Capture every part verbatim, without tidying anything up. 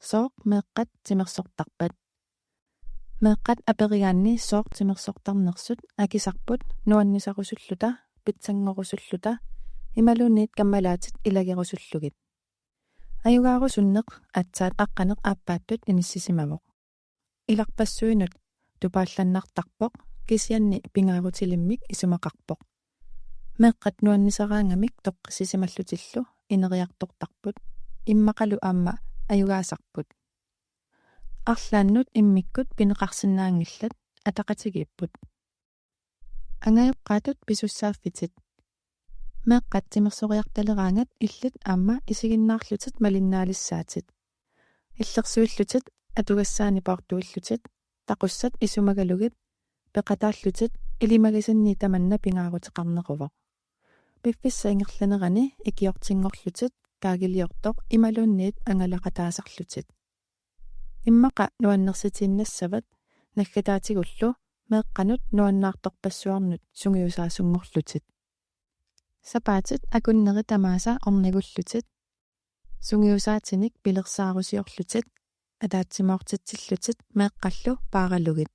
Sooq meeqqat timersortarpat? Meeqqat aperigaanni sooq timersortarnersut akisarput nuannisarusulluta, pitsanngorusulluta imaluunniit kammalaatit ilagerusullugit. Ajugaarusunneq aatsaat aqqaneq-aappaattut inissisimavoq. Ilarpassuinut tupaallannartarpoq, kisianni pingaarutilimmik isumaqarpoq. Meeqqat nuannisaraangamik toqqissisimallutillu ineriartortarput, immaqalu aamma ajugaasarput. Arlaannut immikkut pineqarsinnaanngillat, ataqatigiipput. Angajoqqaatut pisussaaffitit. Meeqqat timersoriartaleraangat illit aamma isiginnaarlutit malinnaalissaatit. Illersuillutit, atugassaani poortuillutit, taqussat isumagalugit, peqataallutit, ilimagisinnit tamanna pingaaruteqarneruvoq. Piffissap ingerlanerani ikiortinngorlutit, kaagiliortoq imaluunniit angalaqataasarlutit. Immaqa nuannersitiinnassavat, naggataatigullu meeqqanut nuannaartorpassuarnut sungiusaasunngorlutit. Sapaatit akunneri tamaasa ornigullutit, sungiusaatinik pilersaarusiorlutit, ataatsimoortitsillutit meeqqallu paaralugit.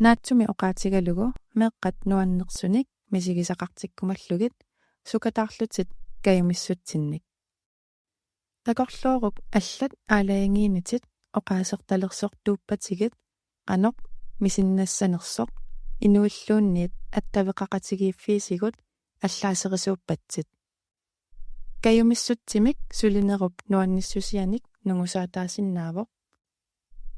Naatsumik oqaatigalugu meeqqat nuannersunik misigisaqartikkumallugit sukataarlutit kajumissutsinnik. Takorlooruk allat aalajangiinitit oqaasertalersortuuppatigit qanoq misinnassanersoq inuilluunniit attaveqaqatigiiffiisigut allaaserisuuppatsit. Kajumissutsimik sulinerup nuannissusianik nungusaataasinnaavoq.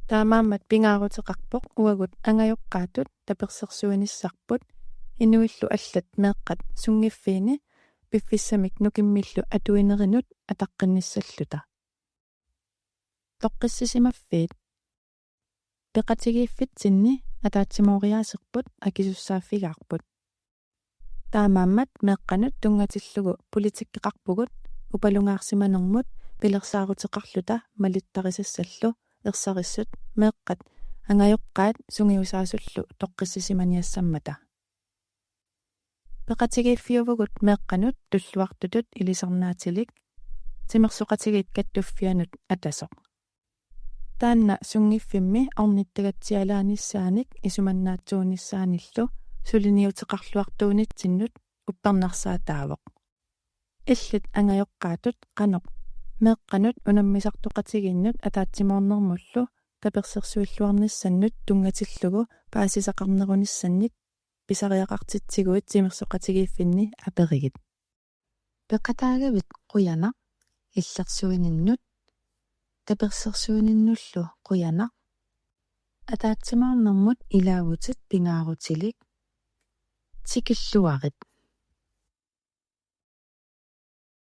Taamaammat pingaaruteqarpoq uagut angajoqqaatut tapersersuinissarput inuillu allat meeqqat sunngiffiini piffissamik nukimmillu atuinerinut ataqqinnissalluta. Toqqissisimaffiit. Peqatigiiffitsinni ataatsimooriaaserput akisussaaffigaarput. Taamaammat meeqqanut tunngatillugu politikkeqarpugut upalungaarsimanermut pilersaaruteqarluta malittarisassallu ersarissut meeqqat angajoqqaat sungiusaasullu toqqissisimaniassammata. Peqatigiiffiuvugut meeqqanut tulluartutut ilisarnaatilik timersoqatigiit kattuffianut atasoq. Taanna sunngiffimmi ornittagatsialaanissaanik isumannaatsuunissaanillu suliniuteqarluartuunitsinnut uppernarsaataavoq. Illit angajoqqaatut qanoq meeqqanut unammisartoqatigiinnut ataatsimoornermullu tapersersuilluarnissannut tunngatillugu paasisaqarnerunissannik pisariaqartitsiguit timersoqatigiiffinni aperigit. Peqataagavit qujanaq illersuininnut, tapersersuininnullu qujanaq. Ataatsimoornermut ilaavutit pingaarutilik. Tikilluarit.